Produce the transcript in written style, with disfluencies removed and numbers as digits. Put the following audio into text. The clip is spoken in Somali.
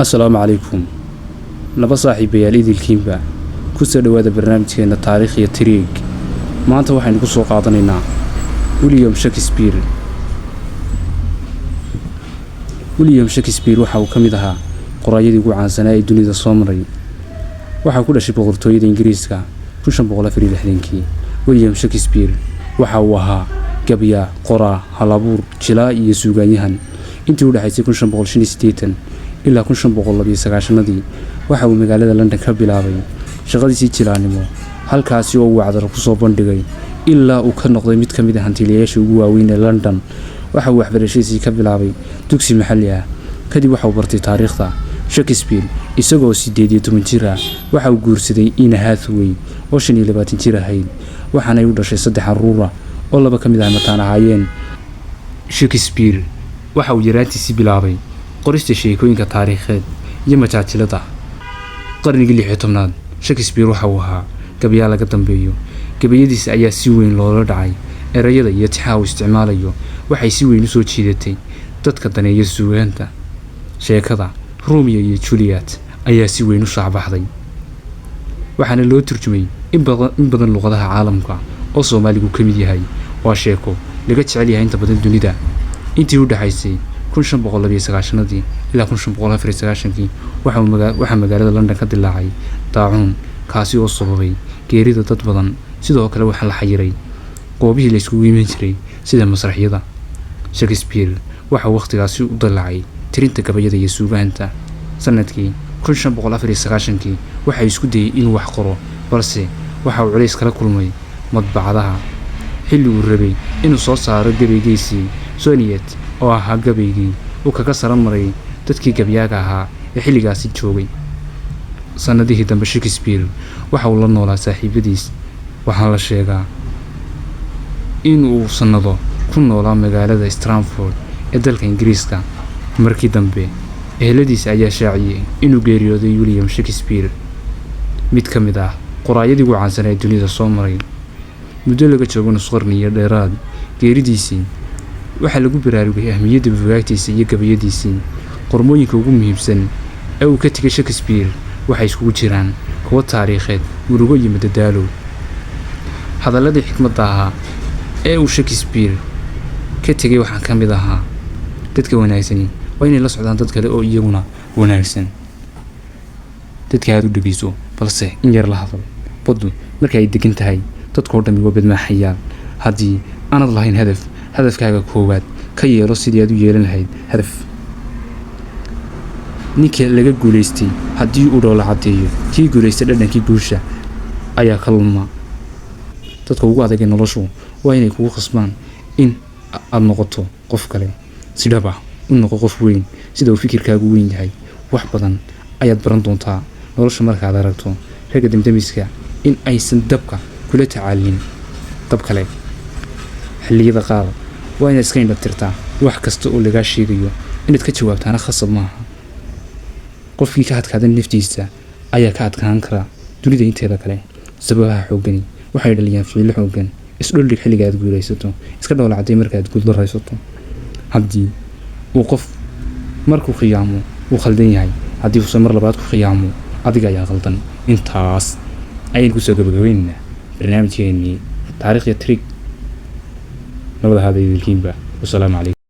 Assalaamu calaykum laba saaxiibayaal, idilkiinba ku soo dhowaada barnaamijkeena Taariikh iyo Tiriig. Maanta waxaynu ku soo qaadanaynaa William Shakespeare. William Shakespeare waxa uu ka mid ahaa qoraayadii ugu caansanaa ee dunida soo maray. Waxaa ku dhashay boqortooyada Ingiriiska 1564-kii. William Shakespeare waxa uu ahaa gabya, qoraa, halabuur, jilaa iyo suugaanyahan. Intii u dhexaysay 1585 ilaa 1592-adii waxa uu magaalada London ka bilaabay shaqadiisii jilaannimo, halkaasi oo uu wacdaro kusoo bandhigay ilaa uu ka noqday mid ka mid ah hantiilayaasha ugu waaweyn ee London. Waxa uu waxbarashadiisii ka bilaabay dugsi maxalli ah, kadib waxa uu bartay taariikhda. Shakespeare isagoo 18 jir ah waxa uu guursaday Anne Hathaway oo 25 jir ahayd, waxaanay u dhashay saddex caruura oo laba ka mid ah mataan ahaayeen. Shakespeare waxa uu yaraantiisii bilaabay qorista sheekooyinka taariikheed iyo majaajilada. Qarnigii 16aad Shakespeare waxa uu ahaa gabyaa laga dambeeyo. Gabayadiisa ayaa si weyn loola dhacay. Erayada iyo tixaha uu isticmaalayo waxay si weyn usoo jiidatay dadka daneeya suugaanta. Sheekada Romeo iyo Juliet ayaa si weyn u shaacbaxday, waxaana loo turjumay in badan luqadaha caalamka oo Soomaaligu ka mid yahay. Waa sheeko laga jecel yahay inta badan dunida. Intii u dhexaysay 1592-adii ilaa 1594-kii waxaa magaalada London ka dilaacay daacuun, kaasi oo sababay geerida dad badan. Sidoo kale waxaa la xayiray goobihii la iskugu iman jiray sida masraxyada. Shakespeare waxa uu wakhtigaasi u dallacay tirinta gabayada iyo suugaanta. Sanadkii 1594-kii waxa isku dayay inuu wax qoro, balse waxa uu culays kala kulmay madbacadaha xilli uu rabay inuu soo saaro gabaygiisii Sonnet, oo ahaa gabaygii uu kaga sara maray dadkii gabyaaga ahaa ee xilligaasi joogay. Sanadihii dambe Shakespeare waxa uu la noolaa saaxiibadiis. Waxaa la sheegaa in uu sannado ku noolaa magaalada Stratford ee dalka Ingiriiska. Markii dambe eheladiisa ayaa shaaciyey inuu geeriyooday William Shakespeare, mid ka mid ah qoraayadii ugu caansanaa ee dunida soo maray. Muddo laga joogo nus qarni iyo dheeraad geeridiisii, waxaa lagu baraarugay ahmiyadda buugaagtiisa iyo gabayadiisii. Qormooyinka ugu muhiimsan ee uu ka tegay Shakespeare waxay iskugu jiraan kuwo taariikheed, murugo iyo madadaalo. Hadalladii xikmadda ahaa ee uu Shakespeare ka tegay waxaa ka mid ahaa: "Dadka wanaagsani waa inay la socdaan dad kale oo iyaguna wanaagsan." "Dadka aada u dhegeyso, balse in yar la hadal." "Baddu marka ay degan tahay, dadkoo dhammi waa badmaaxayaal." "Haddii aanad lahayn hadaf, hadafkaaga koowaad ka yeelo sidii aad u yeelan lahayd hadaf." "Ninka laga guulaystay haddii uu dhoola caddeeyo, kii guulaystay dhadhankii guusha ayaa ka luma." "Dadka ugu adag ee noloshu waa inay kugu khasbaan in aad noqoto qof kale. Si dhab ah u noqo qof weyn sida uu fikirkaagu weyn yahay. Wax badan ayaad baran doontaa nolosha markaad aragto ragga damdamiska in aysan dabka kula tacaalin dab kale." "Xilliyada qaar waa inaad iska indhatirtaa wax kasta oo lagaa sheegayo. Inaad ka jawaabtaana khasab maaha. Qofkii ka adkaada naftiisa ayaa ka adkaan kara dunida inteeda kale. Sababaha xooggani waxay dhaliyaan ficilo xooggan. Isdhuldhig xilliga aad guulaysato, iska dhoola cadday marka aad guuldaraysato. Haddii uu qof markuu khiyaamo uu khaldan yahay, haddii uusan mar labaad ku khiyaamo, adiga ayaa khaldan." Intaas ayaynu kusoo gabagabaynaynaa barnaamijkeenii Taariikhya Trig. Nabad ahaada idilkiinba. Wasalaamu calaykum.